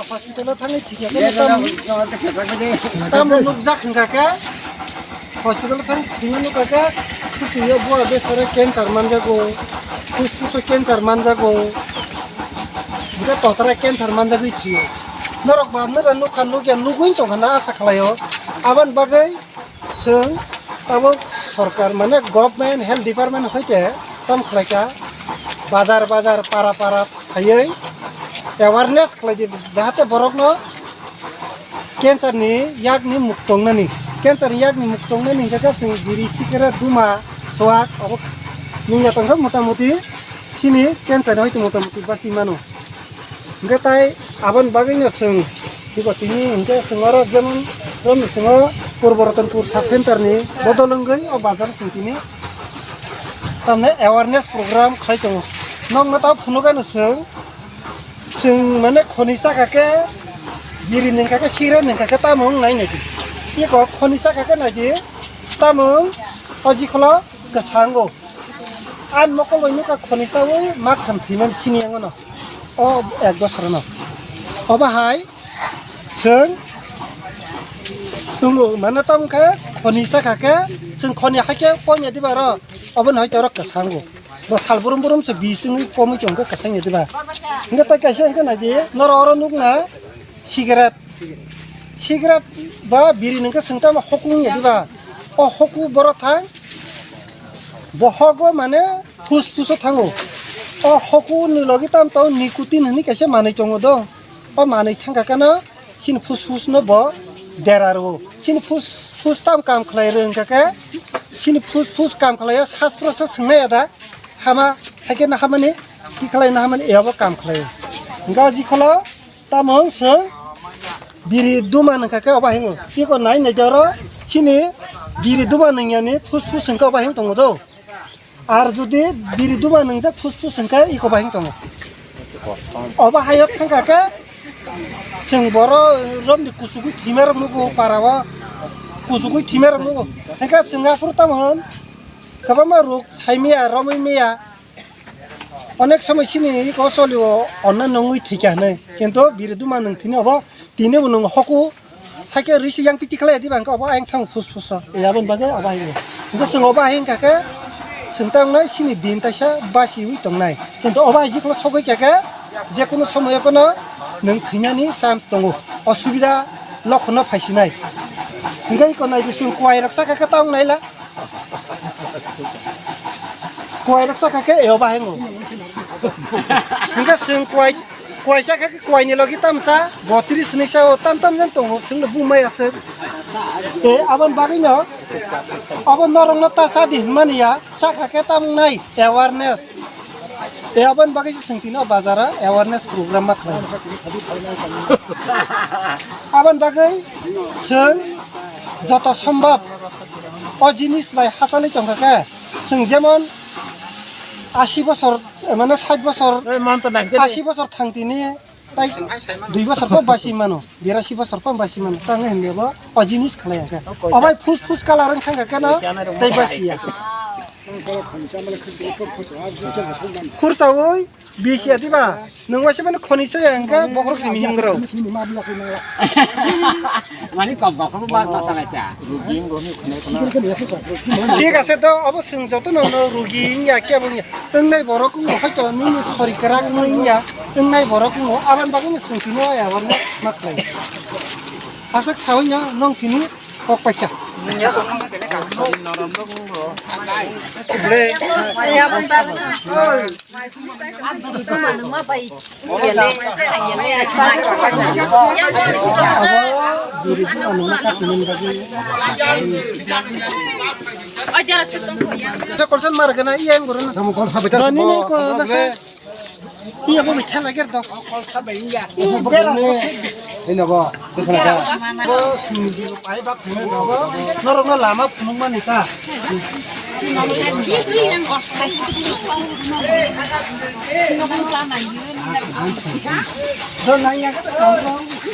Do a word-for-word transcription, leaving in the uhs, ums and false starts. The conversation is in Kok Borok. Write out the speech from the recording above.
Hospital o thangwi thikya khe tam, tam nukjak hwnkha khe, hospital o thang thwima nukha khe, khwswio bua besaro cancer manjago, fusfuso cancer manjago, bwkha totra cancer manjagwi thwio. Norok ba nokha nukya nugwi tongkha na asa khlaio. Aboni bagwi Chwng tabuk sorkar mane government health department hoite tam khlaikha, bazar bazar para para phaiwi awareness khlaidi, jahate borokno cancer ni yakni muk tongnani. Cancer ni yakni muk tongnani hingkha khe chwng biri sikere duma chuak abo nungya tongkha, motamuti chini cancer ni hoite motamuti basi mano. Hingkhe tai aboni bagwino chwng, iko tini hingkhe chwng oro jemon romni chwng o Purbo Ratanpur sub center ni bodol wngwi o bazar chwng tini tamni awareness program khlai tongo. Nokno ta phunukgano chwng, chwng mane khoni chakha khe biri nungkha khe, sira nungkha khe tamo wng nai naidi. Iko khoni chakha khe naidi tamo wng o jikholo kwsango. Ani mokol bai nukha khoni chawi mak tham thwimani sini yangono. O ek bosorono. Obo hai chwng tongo, mane tamo khe khoni chakha khe chwng khoni hai khe pomya diba ro, oboni hai torok kwsango. Bo sal brum brum se bising pomwi tong khe kwsang ya diba. Hingkhe tai kaisa hingkhe naidi, norok oro nukna cigarette. Cigarette ba biri nungkhe chwng tamo hoku wngya diba. O hoku boro thang, bohogo mane fusfuso thango. O hoku ni logi tam tong nicotine hwnwi kaisa manwi tongo do. O manwi thangkha khe no chini fusfus no bo dera rwo. Chini fusfus tam kam khlai rwngkha khe, chini fusfus kam khlaio, sas prosa swngnai ada hama, haikhe no hamani, tikhlai no hamani, ebo kam khlaio. Hingkhe o jikholo Tamo wng se biri duma nungkha khe obo hingo. Tiko nai nai oro chini biri duma nungyani fus fus hwnkhe obo hing tongo do. Ar jodi biri duma nungjak fus fus hwnkhe iko bo hing tongo. Obo hayo thangkha khe chwng borok romni kuchugwi thwima rok nugo para o. Kuchugwi thwima rok nugo. Hwnkhe chwng aphuru tamo hwn kwbangma rok saimaya romwi maya. Onek somoi chini iko choli o onna nungwi thwikha hinwi. Kintu biri duma nung thini obo tini bo nung hoku. Haikhe risi yang titi khlai diba hwnkhe obo ayang thang fus fus o. E aboni bagwi obo ayang. Hwnkhe chwng obo ayang kha khe chwng tangnai chini din taisa basiwi tongnai. Kintu obo aiji kholo sogwi kha khe jekunu somoyo phano nung thwinani chance tongo. Osubida lokhono phaisinai. Hwnkhe iko nai chwng kuwai rok chakha khe tangnai la. Kuwai rok chakha khe eo bahengo. Hingke chwng kuwai, kuwai chakha khe kuwai ni logi tamsa botris hinwi sao tam tam jan tongo chwngno bumai aswk. Tei aboni bagwino abo norokno ta chadi hinmani ya chakha khe tam wngnai awareness. Tei aboni bagwi se chwng tini o bazaro awareness program ma khlai. Aboni bagwi chwng joto sombab o jinis bai hachalwi tongkha khe, chwng jemon asi bosor, mane sait bosor, asi bosor thang tini tai dui bosor pho basi mano, berasi bosor pho basi mano, tang hinwi bo o jinis khlai hwnkhe. Obai phus phus colour wng thangkha kheno tei basiya. Khursaui bisi adi ba, nwng waisa mani khoni saya hwnkhe bokhorok simi himgrok. Mani kok bokhorok ba, ba salai cha. Thik ase to, abo chwng joto no, no rugi wngya, kebo wngya. Wngnai borok wngo, hoito nini sori kwrak wngya, wngnai borok wngo, aboni bagwi no chwng tini o awareness ma khlai. Aswk saui no, nwng tini Kok paikha. Kolsen mar gana iya yang guru na. Dani ni ko nase. Iya bo mitha lagi do. Ini bo. Bo sini di pai bak ni do. Norok no lama phunuk mani ta. Don nang ya ka ta kong kong.